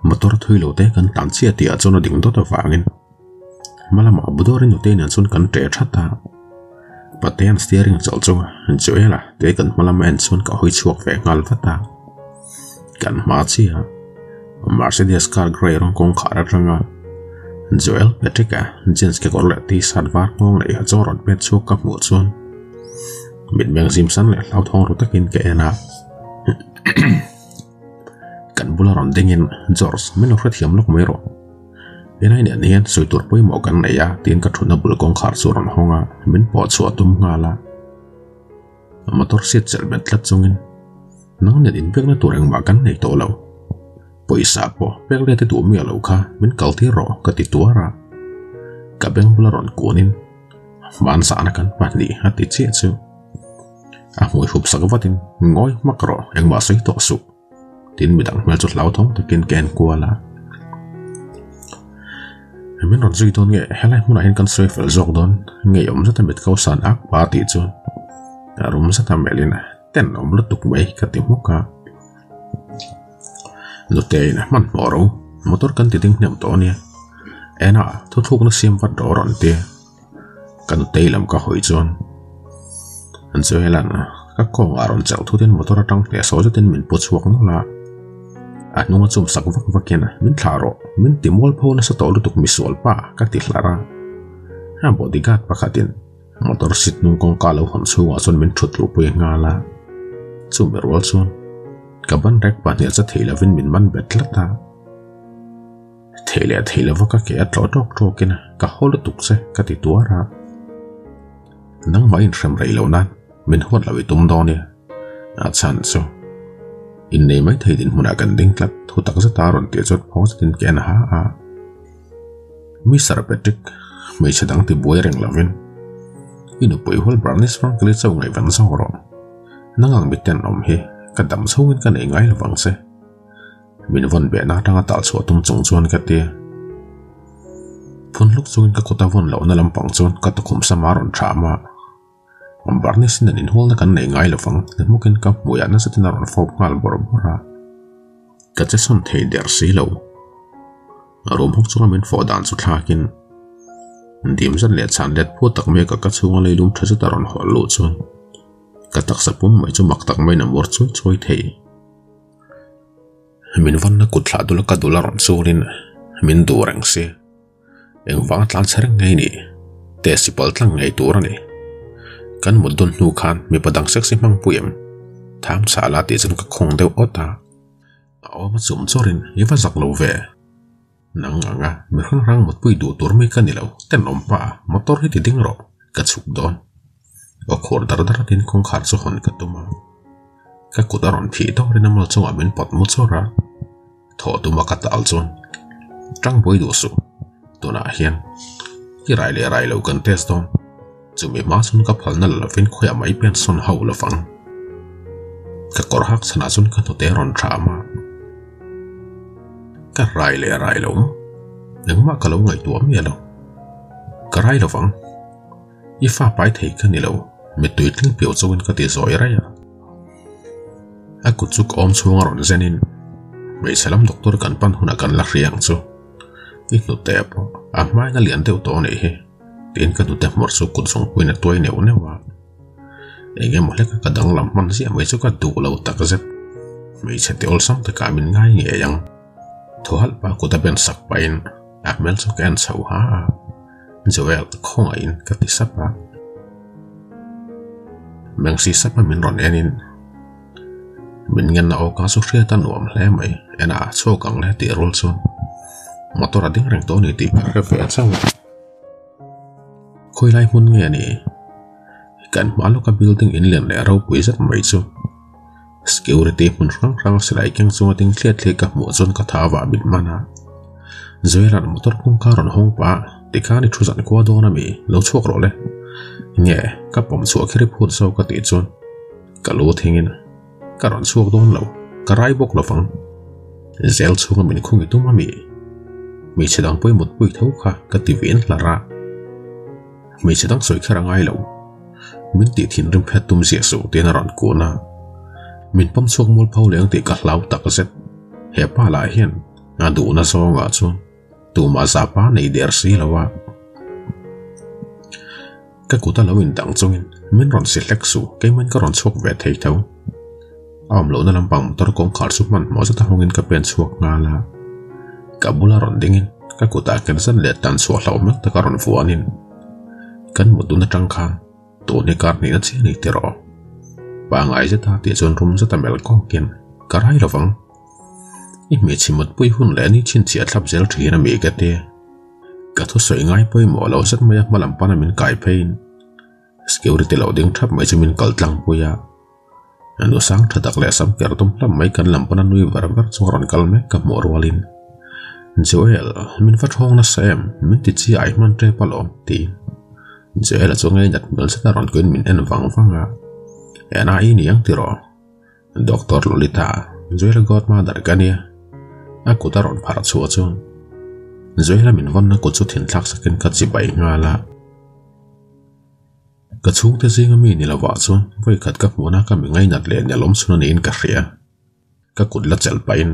Motor thui lo te kan tlan chiah tih ah chuan a ding dawt avangin hma lamah Budawrin nute nen chuan kan ṭeh that a. Patea'n steering chawlh chu Joel-a te kan hma lama en chuan ka hawi chhuak ve nghal vat a. Kan hma chiah Mercedes car grey rawng kawngkhar atanga Joel Patrick-a jeans kekawr leh t-shirt var nghawng leh iha chaw rawn pet chhuak ka hmuh chuan mitmeng zimsan leh hlauthawng ru takin ka en a. Kan bula rawn dingin George min lo hrethiam lawk mai rawh. Helai nen hian sawi tur pawimawh kan nei a tiin ka thutna bul kawngkhar chu rawn hawng a, min pawh chhuah tum nghal a. Motor seat chelh bet tlat chungin nang nen inpekna tur engmah kan nei tawh lo. Pawisa pawh pek let i duh miah lo kha min kal tir rawh ka ti tuar a. Ka beng bula rawn kunin hmanzahna kan pahnih a ti chiah chu. A hmui hup sak vatin ngawi hmak rawh engmah sawi tawh suh tin midang hmel chu hlauthawng takin ka en kual a. Min rawn zui dawn nge helai hmunah hian kan sawi fel zawk dawn ngeiawm zeta mit ko san ak pa tih chuan a rum zeta melhin tenawm lutuk mai ka ti hmuk a. Nute in hmanhmawh ro motor kan ti ding hnem tawh ania ena thuthlukna siam vat rawh rawn ti a. Ka nutei lam ka hawi chuan an chu helan ka kawngah rawn chauh thutin motor atang hneh saw zetin min pu chhuak nawlh a, a hnunga chum sak vak vakin min thlah rawh min ti mual pho nasa tawh lutuk misual pa ka ti hlar a, a bodyguard pakhatin motor seat hnung kawngka lo hawn chhungah chuan min thut luh pui nghal a, chumi rual chuan ka ban rek pahnih cha thei lovin min man bet tlat a. Thei leh thei lova ka ke a tlawh tawk tawkin ka haw lutuk che ka ti tuar a. Nangmah inhrem rei loh nan min huat loh i tum dawn nia. A chhan chu innei mai thei dinhmunah kan ding tlat thu tak zeta rawn tih chuan phawng zetin ka en ha a. Mister Patrick hmeichhe dang ti buai reng lovin i nupui hual Bernice Franklin chauh ngaihven zawk rawh. Nang ang miten awm hi ka dam chhungin ka nei ngai lovang che. Min vawn behna atanga tal chhuah tum chung chuan ka ti. Phun hluk chungin ka kut a vawn lohna lampang chuan ka tukhum sama rawn thram a. Barney nen inhualna kan nei ngai lovang ti hmukin ka hmuiah nasa ten a rawn fawp nghal bawrh bawrh a. Ka che sawn thei der si lo. Rum hawk chunga min fawh dan chu thlakin dim zet leh chhan let phut tak mai ka ka chhunga leilum tha zet a rawn hawlh luh chuan ka taksa pum mai chu mak tak maiin a mur chuai chuai thei. Min vanna kut thlah dul a ka dul a rawn churin min duh reng si. Engvanga tlan chhe reng ngei ni? Teh sipal tlang ngei tur a ni. Kan mut dawn hnu khan mipa dang sexy hmang pui em? Tham chhah la tih chuan ka khawng deuh awt a. A awm a chum chawrin i va zak lo ve. Nang anga mi hrang hrang mutpui duh tur mi ka ni lo, tenawm pa, motor hi ti ding rawh, ka chhuk dawn. Aw khur dar dar atin kawngkhar chu hawn ka tum a. Ka kut a rawn phih dawrin a mal chungah min pawt mu chawr a, thawh tuma ka tal chuan tang buai duh suh, tunah hian i rai leh rai lo kan test dawn, chumi hma chuan ka phalna la lovin khawiah mai pen sawn hauh lovang. Ka kawr hak chhanah chuan ka hnute a rawn thram a, ka rai leh rai lo maw? Engmah ka lo ngaihtuah miah lo, ka rai lovang. I fa pai thei ka ni lo, mittui tling piau chauhin ka ti zawi raih a. A kut chu ka awm chhung a rawn zenin hmeichhe lam doctor kan pan hunah kan la hria ang chu. I hnute pawh a hmain a lian deuh tawh a nih hi tiin ka hnute hmawr chu kut zungpuiin a tuai neuh neuh a. Eng emaw hleka ka danglam hman ziah mai chu ka duh lo takzet. Hmeichhe ti awlsam takah min ngai ngei ang. Thaw halh pah kut a ben sak pahin a hmel chu ka en chho ha a. Joel khawngaihin ka ti sap a. Mengsi sap a min rawn enin min ngenna aw ka chu hriat a nuam hle mai en a chhuak ang le tih rual chuan motor a ding reng tawh a ni tih ka hre ve chauh a. Khawilai hmun nge a ni? Kan hma lawka building in lian leh ropui zet mai chu security hmun hrang hrang a silai keng chunga ding thliat thliat ka hmuh chuan ka tha vah mit man a. Joel-a'n motor kawngka rawn hawng pah a, tikhan i thu zan khua dawn a mi, lo chhuak rawh le. Nge, ka pawm chhuah khi ri phut zawk ka tih chuan ka lu thingin ka rawn chhuak dawn lo, ka rai bawk lo vang. Zel chhunga min khung i tum a mi? Hmeichhe dang pawh i mutpui tho kha ka ti vin hlar a. Hmeichhe dang sawi kher a ngai lo. Min tih thinrim phet tum ziah suh tiin a rawn kun a. Min pawm chhuak mual pho leng tih ka hlau tak zet. He pa lah hian. A duhna zawngah chuan tumah zahpa nei der si lo a. Ka kut a lo indang chungin min rawn si hlek suh, keimahin ka rawn chhuak ve thei tho. A awm lohna lampang motor kawngkhar chu hmanhmawh zeta hawngin ka pen chhuak nghal a. Ka bula rawn dingin ka kutah ken zet leh tan chhuah hlauh hmel taka rawn vuanin kan mut dun atang khan tun hi kar hnihna chiah a ni tiraw? Pangngai zeta tih chuan rum zeta melh kawkin ka rai lovang. I hmeichhe mutpui hun leh ni chhinchhiah thlap zel thin a mi ka ti. Ka thusawi ngai pawimawh lo zet mai a hma lam pana min kai pheiin security lo ding thap mai chu min kal tlang pui a. Nu sang tha tak leh sam ker tum hlap mai kan lam pana nui var var chu a rawn kal mek ka hmuh rualin Joel min va thawng nasa em min ti chi ai hman tep alawm tiin Joel a chu ngei nat hmel zet a rawn kuin min en vang vang a. Ena i ni ang tiraw? Doctor Lolita, Joel-a godmother ka nia. A kut a rawn pharh chhuah chuan Joel-a min vawnna kut chu thinthlak sakin ka chibai nghal a. Ka chhungte zinga mi ni lovah chuan vawikhat ka hmuhna ka mi ngainat leh nelawm chhun a niin ka hria. Ka kut la chelh pahin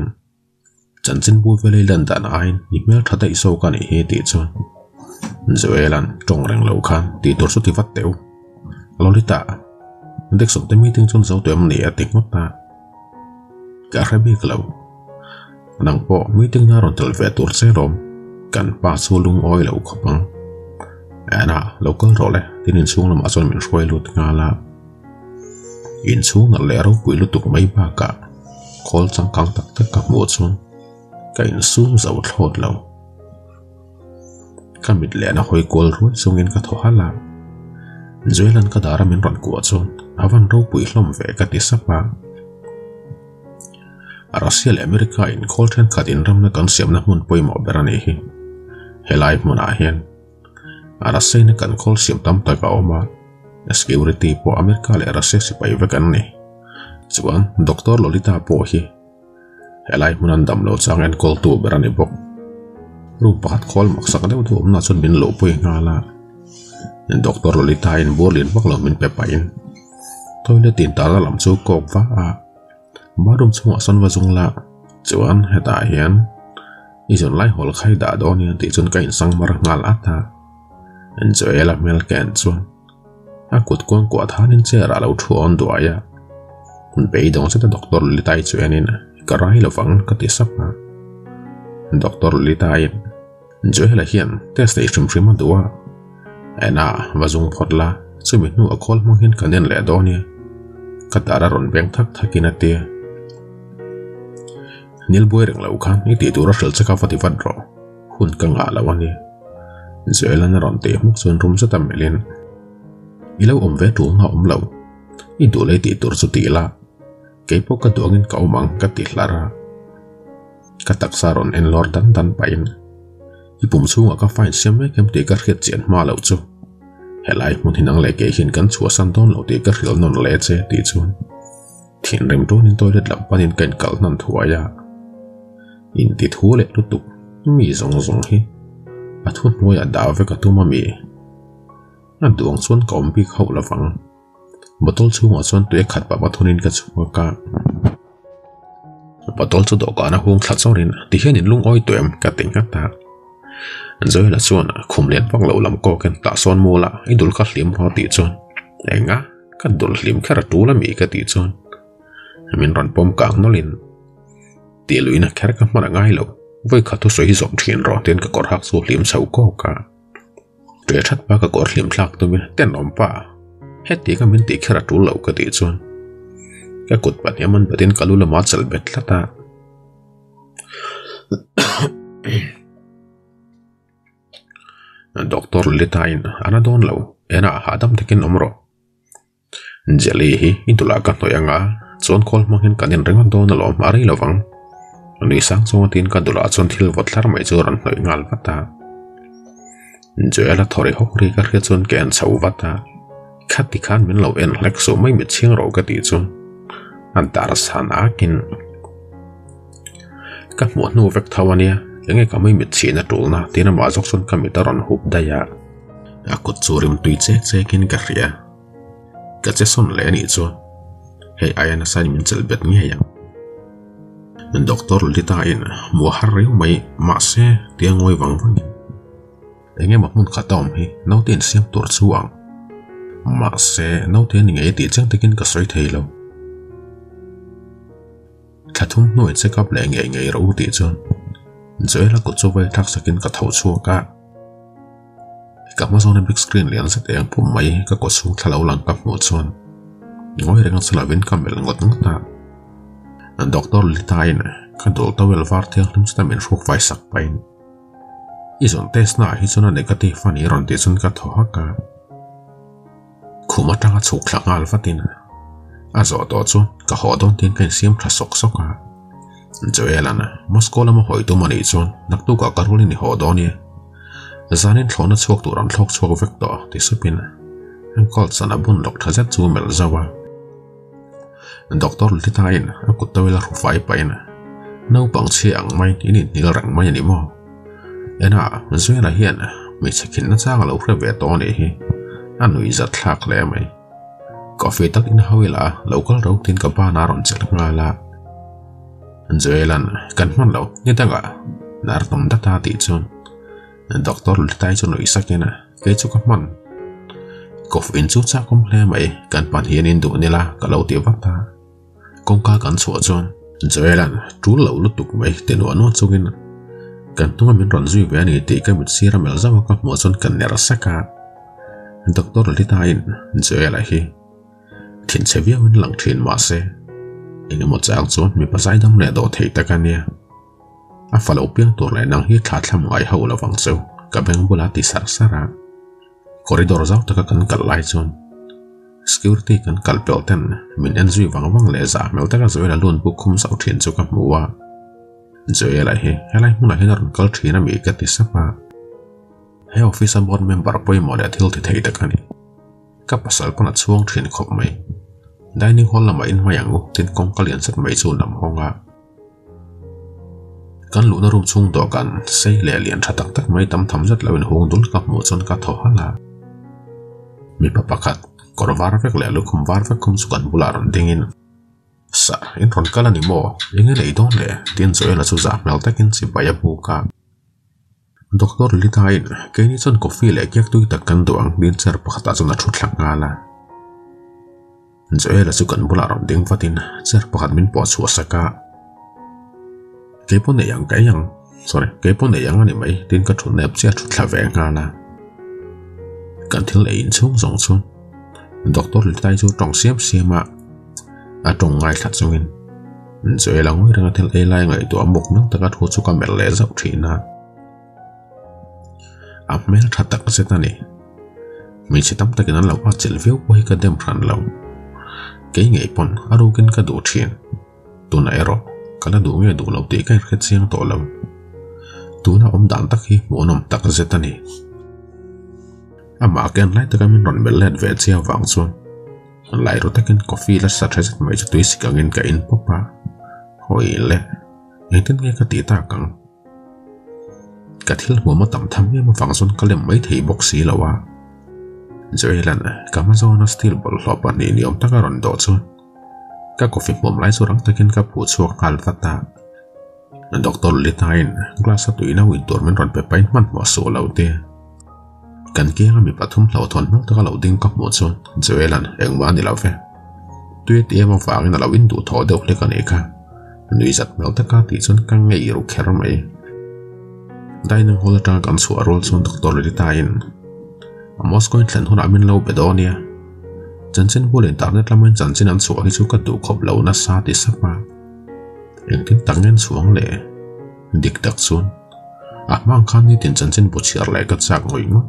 chanchinbu velei lan dan aiin i hmeltha daih zawk a nih hi tih chuan Joel-a'n tawng reng lo khan tih tur chu ti vat teh u. Lolita, Dixon te meeting chuan zo tawh em ni a ti nghawt a. Ka hre bik lo. Nang pawh meeting na rawn tel ve tur che lawm. Kan pa chu lungawi lo khawp ang. Anna, lo kal rawh le, tin inchhung lamah chuan min hruai lut nghal a. Inchhung nalh leh ropui lutuk mai bakah khawl changkang tak tak ka hmuh chuan ka insum zo thlawt lo. Ka mit lehna hawi kual ruai chungin ka thaw halh a, Joel-a'n ka dara min rawn kuah chuan a van ropui hlawm ve ka ti sap a. Russia leh America in khawl thenkhat inramna kan siamna hmun pawimawh ber a nih hi. Helai hmunah hian Russia-in kan khawl siam tam tak a awm a, security pawh America leh Russia sipai vek an ni. Chuan Doctor Lolita pawh hi Helai hmun an dam lo chang enkawl tu ber a ni bawk. Room pakhat khawl mak sak deuh deuh awmna chuan min luhpui nghal a. Doctor Lolita in bur lian vak lo min pe pahin toilet in tarna lam chu kawk va a. Bathroom chhungah sawn va zung la chuan hetah hian i zawn lai hawl kha i dah dawn nia tih chuan ka insang mar nghal at a. Joel-a hmel ka en chuan A kut kuang kuah thanin chair ah lo thu awn duai a, beidawng zeta Doctor Lilitai chu enin ka rai lovang ka ti sap a. Doctor Lilitai in Joel-a hian test nei hrim hrim a duh a, ena va zung phawt la, chumi hnu a call hmang hian kan en leh dawn nia, ka dar a rawn beng thak thakin a ti a. Nil buai reng lo khan i tih tur a hrilh che kha va ti vat rawh, hun ka ngah lo a nia. Joel-a'n a rawn tih hmuk chuan rum zet a melhin, I lo awm ve tul nga awm lo, i duh lei tih tur chu ti ila, kei pawh ka duh angin ka awm ang ka ti hlar a. Ka taksa rawn en lawr dan dan pahin, I pum chhungah ka fine siam mek em tih ka hriat chian hma loh chu, helai hmun hi nang leh kei hian kan chhuahsan dawn lo tih ka hrilh nawn leh che tih chuan thinrim tunin toilet lam panin ka inkalh hnan thuai a. Inti thu leh lutuk mi zawng zawng hi a thuhnuaiah dah vek a tum a mi? A duang chuan ka awm bik hauh lovang. Bottle chhungah chuan tui a khat pah pathunin ka chhuak a. Bottle chu dawhkan a hung thla chawrin tihian in lungawi tawh em ka ti nghat a. Joel-a chuan khum lian vak lo lam kawkin tah sawn mual a i dul kha hlim rawh tih chuan enga ka dul hlim kher a tul a mi ka tih chuan min rawn pawm kang nawlhin Tih luihna kher ka hman a ngai lo, vawi khat thusawi hi zawm thin rawh tiin ka kawr hak chu hlim chho kawk a. Ṭe ṭhat pa ka kawr hlim thlak tumin tenawm pa, heti ka min tih kher a ṭul lo ka tih chuan ka kut pahnih a man batin ka lu lamah a chelh bet tlat a. Doctor Lalitha-in a na dawn lo, enah hahdam takin awm rawh. Jelly hi i dulah ka hnawih anga chuan khawl hmang hian kan inring dawn alawm a rei lovang. Nui sang chunga tiin ka dulah chuan thil vawt thlar mai chu a rawn hnawih nghal vat a. Joel-a thaw ri hawk ri ka hriat chuan ka en chho vat a, khati khan min lo en hlek suh mai mit chhing rawh ka tih chu a dar san akin ka hmuh hnu vek tho ania enge ka mai mit chhihna tulna tiin amah zawk chuan ka mit a rawn hup daih a. A kut chu rim tui chek chekin ka hria. Ka che sawn leh anih chuan hei aia nasa in min chelh bet ngei ang. Doctor Lita in hmuh a har riau mai mahse tia ngawi vang vangin eng emaw hmun khat a awm hi naute insiam tur chu ang. Mahse naute a ni ngei tih chiang takin ka sawi thei lo. Thla thum hnuai check up leh ngei ngei rawh u tih chuan Joel-a kut chu vai thlak sakin ka tho chhuak a. Ka hma zawna big screen lian zet eng pum mai ka kaw chhung thla lo lang ka hmuh chuan ngawi reng a chu lovin ka melh ngawt ngawt a. Doctor Lita-in ka dul towel var thianghlim chuta min hruk vai sak pahin i zawn test naah hi chuan a negative a ni rawn tih chuan ka thaw hak a. Khum atanga chhuk thla nghal vatin a zawh tawh chu ka haw dawn tiin ka insiam tha sawk sawk a. Joel-a'n Moscow lama hawi tum a nih chuan naktukah ka rulin i haw dawn i zanin thlawhna chhuak tur an thlawk chhuak vek tawh ti supin Uncle chuan a bun lawk tha zet chu melh zauh a. Doctor Lita-in a kut tawil a hru fai pahin naupang chhia ang maiin in inhnial reng mai a ni maw? Ena, Joel-a hian hmeichhe khinna chang a lo hre ve tawh a nih hi, a nuih zat thlak hle mai. Coffee tak in hau ila lo kal ro tiin ka ban a rawn chelh nghal a. Joel-a'n kan hman lo ni dangah nar tum dat a tih chuan Doctor Litai chu nuih sakin kei chu ka hman. Coffee in chu chak awm hle mai, kan pan hian in duh nila ka lo ti vat a. Kawngka kan chhuah chuan Joel-a'n tul lo lutuk mai ti nuah nuah chungin kan hnunga min rawn zui ve a ni tih ka mit sir a melh zauh a ka hmuh chuan ka ner sek a. Doctor Lita-in Joel-a hi thinchhe viauin lang thin mah se eng emaw chang chuan mipa zaidam leh dawh thei tak a nia. A fa lo piang tur leh nang hi thla thlam ngai hauh lo vang cheu ka beng bula ti sar sar a. Corridor zau taka kan kal lai chuan security kan kal pelh ten min en zui vang vang leh zah hmel taka Joel-a lun buk khum zauh thin chu ka hmu a. Joel-a hi helai hmunah hian a rawn kal thin a mi ka ti sap a. He office a board member pawimawh leh thil ti thei tak a ni. Ka pasal pawn a chhuang thin khawp mai. Dining hall lamah in hmai ang u tin kawngka lian zet mai chu nam hawng a. Kan luhna room chhung dawhkan sei leh lian tha tak tak mai tam tham zet lo inhung dul ka hmuh chuan ka thaw halh a. Mipa pakhat kawr var vek leh lukhum var vek khum chu kan bulah rawn dingin Sir, in rawn kal a ni maw? Eng nge nei dawn le? Tiin Joel-a chu zah hmel takin chibai a buk a. Doctor Lita-in keini chuan coffee leh cake tui tak kan duh ang tiin chair pakhatah chuan a thu thla nghal a. Joel-a chu kan bulah rawn ding vatin chair pakhat min pawh chhuah sak a. Kei pawh nei ang ka ei ang, sorry, kei pawh nei ang a ni mai tiin ka thut nep chiah a thu thla ve nghal a. Kan thil ei inchhung zawng chuan Doctor Lita-i chu tawng siam siam a, a tawng ngaithla chungin Joel-a ngawi renga thil ei lai ngaihtuah muk nang taka thu chu ka melh leh zauh thin a. A hmel tha tak zet a ni. Hmeichhe tam takin an lo atchilh viau pawh hi ka dem hran lo. Kei ngei pawn a rukin ka duh thin. Tunah erawh ka la duh nge duh lo tih ka inhre chiang tawh lo. Tuna awm dan tak hi hmuhnawm tak zet a ni. Amah ken lai taka min rawn melh let ve chiang vang chuan Lai ru takin coffee la sa tha zet mai chu tui sik angin ka in pawp a, hawi le, engtin nge ka tih tak ang? Ka thil hmuam a tam tham em avang chuan ka lem mai thei bawk si lo a. Joel-a'n ka hma zawna steel bawlhhlawh pahnih ni awm taka rawn dawh chuan ka coffee hmuam lai chu rang takin ka phuh chhuak nghal vat a. Doctor Lita-in glass a tui no in tur min rawn pe pahin hmanhmawh suh lo te. Kan kianga mi pathum hlauhthawn hmel taka lo ding ka hmuh chuan Joel-a'n engmah a ni lo ve. Tui a ti em avangin a lo in duh thaw deuh hlek a nih kha. Nui zat hmel taka tih chuan ka ngei ru kher mai. Dining hall atanga kan chhuah rual chuan Doctor Lita-in Moscow in thlen hunah min lo be dawn nia. Chanchin bul internet lama in chanchin an chhuah hi chu ka duh khawp lo nasa ti sap a. Engtin tak ngen chhuang le? Dik tak chuan a hmang khan nitin chanchin bu chhiar leh ka chak ngawih ngawt.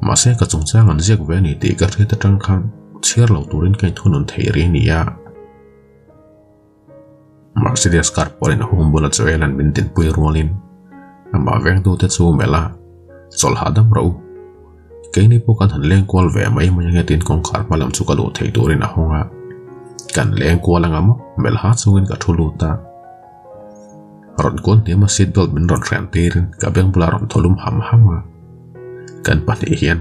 Mahse ka chungchang an ziak ve a ni tih ka hriat atang khan chhiar lo turin ka inthunun thei ri a ni a. Mercedes car pawhin a hung bula Joel-a'n min dinpui rualin amah vengtute chu melh a, Chawlh hahdam rawh u. Keini pawh kan han leng kual ve mai mai ange tiin kawngkhar hma lam chu ka luh theih turin a hawng a. Kan leng kual anga maw melh ha chungin ka thu lut a. Rawn kual hniam a seat belt min rawn hrian tirin ka beng bulah rawn thaw lum ham ham a. Kan pahnih hian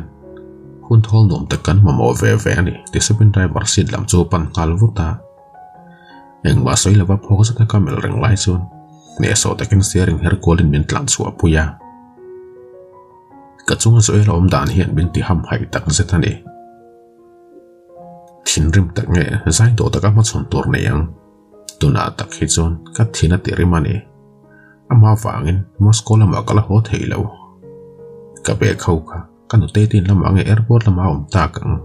hun thawl nuam tak kan mamawh ve ve a ni ti supin driver seat lam chu a pan nghal vut a. Engmah sawi lova phawk zeta ka melh reng lai chuan hnehsawh takin steering her kualin min tlan chhuah pui a. Ka chunga Joel a awm dan hian min ti hamhaih tak zet a ni. Thinrim tak nge zai tawh taka hmachhawn tur nei ang. Tunah tak hi chuan ka thin a ti rim a ni. Amah vangin Moscow lamah ka la haw thei lo. Ka bag ho kha ka nutei te in lamah nge airport lamah a awm tak ang.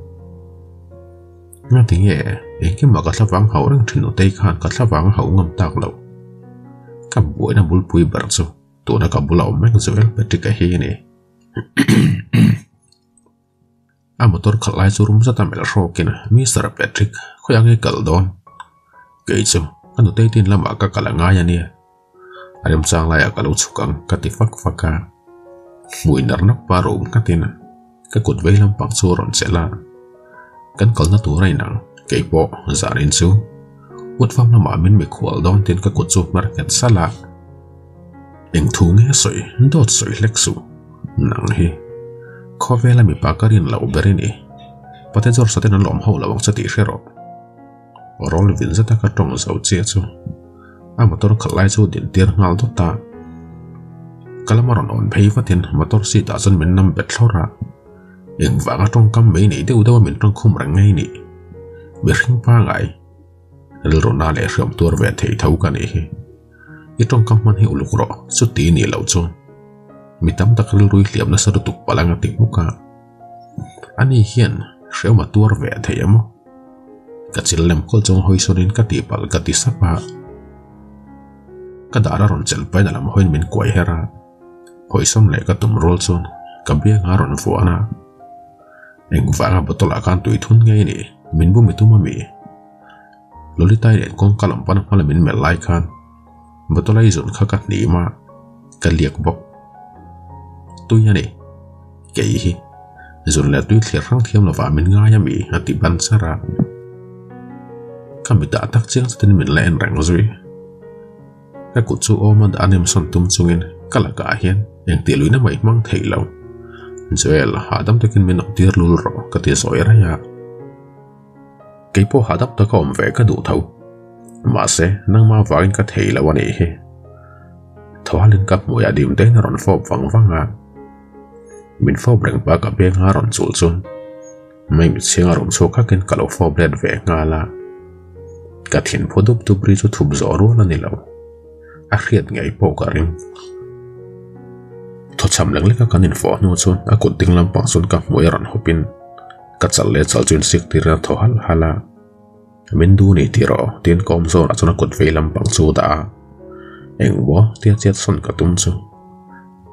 Engati nge engkimah ka thlavang hauh reng thin nutei khan ka thlavang a hauh ngam tak loh. Ka buaina bulpui ber chu tuna ka bula awm mek Joel Patrick-a hi a ni. A motor khalh lai chu rum zat a melh hrawkin Mister Patrick khawi ang i kal dawn? Kei chu ka nutei tin lamah ka kal a ngai a nia. A remchang laiah ka lo chhuk ang ka ti fak fak a. Hmui nar nak pa rum nghatin ka kut vei lampang chu a rawn chelh a. Kan kalna tur a inang kei pawh zanin chu Utfam lamah min mikhual dawn tin ka kut chu hmer nghet salh a. Eng thu nge sawi dawt sawi hlek suh nang hi khawvela mipa ka rin loh ber i ni pate zawr saten an lawm ho lo ang che tih hre rawh rawl vin zeta ka tawng zo chiah chu a motor khalh lai chu din tir nghal dawt a ka lama rawn awn phei vatin motor seat ah chuan min nam bet thlawr a engvanga tawngkam mai nei deuh deuh a min tawngkhum reng nge i nih mihring pangai rilru na leh hriam tuar ve thei tho ka nih hi. I tawngkam hman hi uluk rawh, chuti nih loh chuan mi tam tak rilrui hliam nasa lutuk palh ang a ti hmuk a. Ani hian hrehawm a tuar ve thei em aw? Ka chil lem kawlh chuang hawi sawnin ka tihpalh ka ti sap a. Ka dar a rawn chelh pahin a lam hawiin min kuai her a, hawi sawn leh ka tum rual chuan ka bianga a rawn vuan a. Engvanga bottle ah khan tui thun ngei ni, min bu mi tum a mi? Lolitai nen kawngka lam pana hma lamin melh lai khan bottle a i zawn kha ka hnim a, ka liak bawk. Tui a ni. Kei hi zun leh tui thlir hrang thiam lovah min ngai a mi a ti ban char a. Ka mitah tak chiang zetin min la en reng zui. Ka kut chu awm a dah nem sawn tum chungin ka lakah hian engtih luihna mai hmang theih lo. Joel, hahdam takin min awm tir lul rawh ka ti zawi raih a. Kei pawh hahdam taka awm ve ka duh tho. Mahse, nangmah vangin ka thei lo a nih hi. Thawhalin ka hmuiah dim tein a rawn fawp vang vang a. Min fawp reng pa ka benga a rawn chulh chuan mai mitchhiang a rawn chhuak hakin ka lo fawp let ve nghal a. Ka thin phu dup dup ri chu thup zawh rual a ni lo. A hriat ngei pawh ka ring. Thawchham lek leka kan infawh hnu chuan a kut ding lampang chuan ka hmui a rawn hawpin Ka chal leh chal chu insik tir a thaw halh halh a, Min du ni tih rawh tiin ka awm zawnah chuan a kut vei lampang chu a dah a, Engmaw tia chiat sawn ka tum chu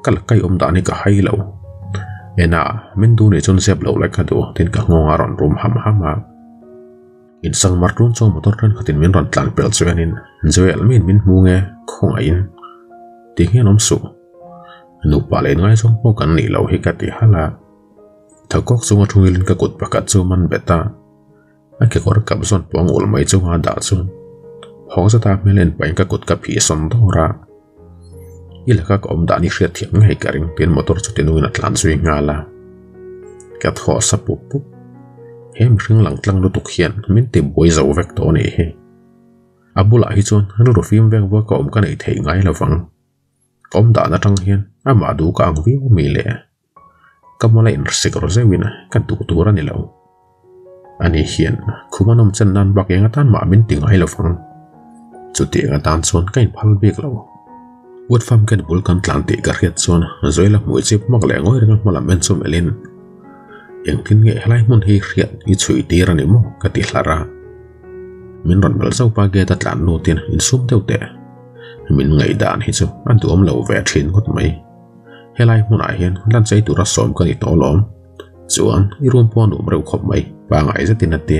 ka la kai awm dan hi ka hai lo. Ena min du nih chuan zep loh lai ka duh tiin ka nghawng a rawn rum ham ham a. Insang mar tun chuan motor thenkhatin min rawn tlan pelh chuanin Joel miin min hmu nge khawngaihin ti hian awm suh. Nupa leh inngaizawng pawh kan nih loh hi ka ti halh a. Thakawk chunga thungilin ka kut pakhat chu man bet a, a kekawr kap zawn pawng ul mai chunga dah chuan hawng zata hmel en pahin ka kut ka phih sawn dawr a. I laka ka awm dan i hriat thiam ngei ka ring tiin motor chu tinuin a tlan zui nghal a. Ka thaw sa pup pup. He mihring lang tlang lutuk hian min ti buai zo vek tawh a nih hi. A bulah hi chuan rilru fim vek vek a awm ka neih theih ngai lovang. Ka awm dan atang hian amah duh ka ang viau mi le. Ka mawla inhrisik rawh zeuhin ka duh tur a ni lo. Ani hian khum a nawm chen nan bak eng atan mah min ti ngai lo vang. Chutiang atan chuan ka inphal bik lo. Wood farm gate bul kan tlan tih ka hriat chuan Zoela hmui chip hmak leh ngawi renga hma lam en chu melhin engtin nge helai hmun hi hriat i chhui tir a ni maw ka ti hlar a. Min rawn melh zauh pa gate a tlan lutin insum deuh teh. Min ngaihdan hi chu a duhawm lo ve thin ngawt mai. Helai hmunah hian lan chei tura sawm ka ni tawh alawm. Chuan i room pawh a nuam reuh khawp mai, pangai zetin a ti.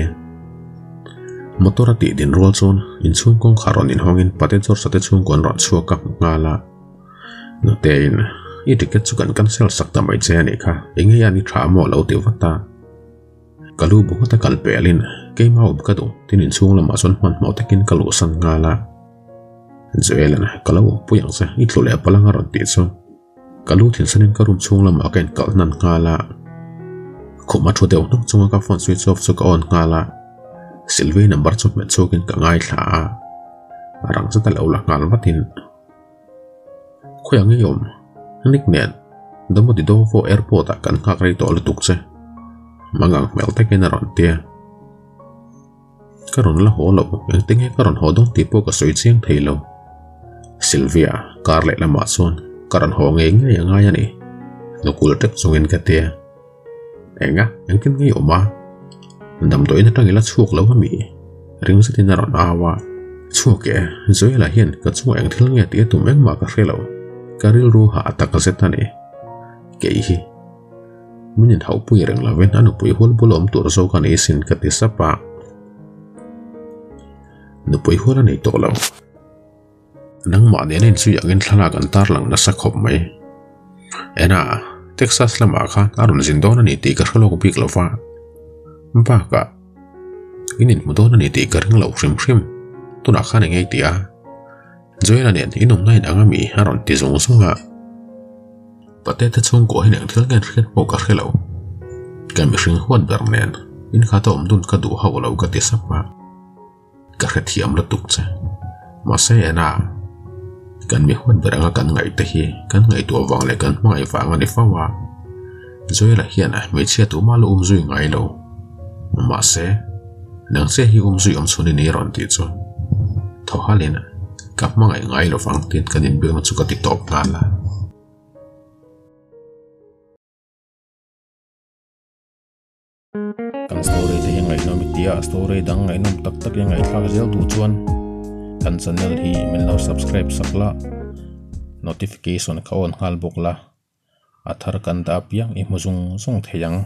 Motor a tih din rual chuan inchhung kawngkhar rawn inhawngin pate George-a te chhungkaw an rawn chhuak a hmu nghal a. Nutein, I ticket chu kan cancel sak ta mai che a nih kha, enge hian i tha maw lo ti vat a. Ka lu bu ngawt a kal pelin keimah awm ka duh tin inchhung lamah chuan hmanhmawh takin ka luhsan nghal a. Joel-a'n ka lo awmpui ang che, i tlu leh palh ang a rawn tih chu ka lu thinsanin ka room chhung lamah ka inkalh hnan nghal a. Khum a thu deuh hnuk chunga ka phone switch off chu ka on nghal a, Sylvie number chu hmet chhuakin ka ngaithla a. Rang zeta lo la nghal vatin Khawiah ngei awm Nick nen Domodedovo airport ah kan nghak rei tawh lutuk che Mangang hmel takin a rawn ti a. Ka rawn la haw lo, engtin nge ka rawn haw dawn tih pawh ka sawi chiang thei lo. Sylvia kar leh lamah chuan ka rawn haw ngei ngei a ngai a ni, nukul tep chungin ka ti a. Enga, engtin nge i awm a? Damdawiin atang i la chhuak lo a mi? Ring zetin a rawn au a. Chhuak e, Joel-a hian ka chungah eng thil nge tih a tum engmah ka hre lo, ka rilru hah tak zet a ni. Kei hi. Min inhauhpui reng lovin a nupui hual bul awm tur zawk a ni sin ka ti sap a. Nupui hual a nei tawh lo. Nangmah nena inchhui angin thlalak an tarlang nasa khawp mai. Ena, Texas lamah khan a rawn zin dawn a ni tih ka hre lawk bik lo va. Bakah, in inhmu dawn a ni tih ka ring lo hrim hrim. Tunah khan eng nge i tih a? Joel-a nen inawmna in ang a mi a rawn ti zung zung a. Pate te chhungkaw hian eng thil nge an hriat pawh ka hre lo. Ka mihring huat ber nen in kha ta awm dun ka duh hauh lo ka ti sap a. Ka hrethiam lutuk che. Mahse ena kan mi huat ber anga kan ngaih te hi kan ngaihtuah vang leh kan hmangaih vang a ni fo a. Joel-a hian hmeichhia tumah la umzui ngai lo. Mahse nang che hi umzui awm chhun i ni rawn tih chuan thaw halin ka hmangaih ngai lo vang tiin kan inbiakna chu ka ti tawp nghal a. Kan story te hi ngaihnawm i tia story dang ngaihnawm tak tak i ngaihthlak zel duh chuan kan channel hi min lo subscribe sak la notification kha on nghal bawk la a thar kan dah apiang i hmu zung zung thei ang.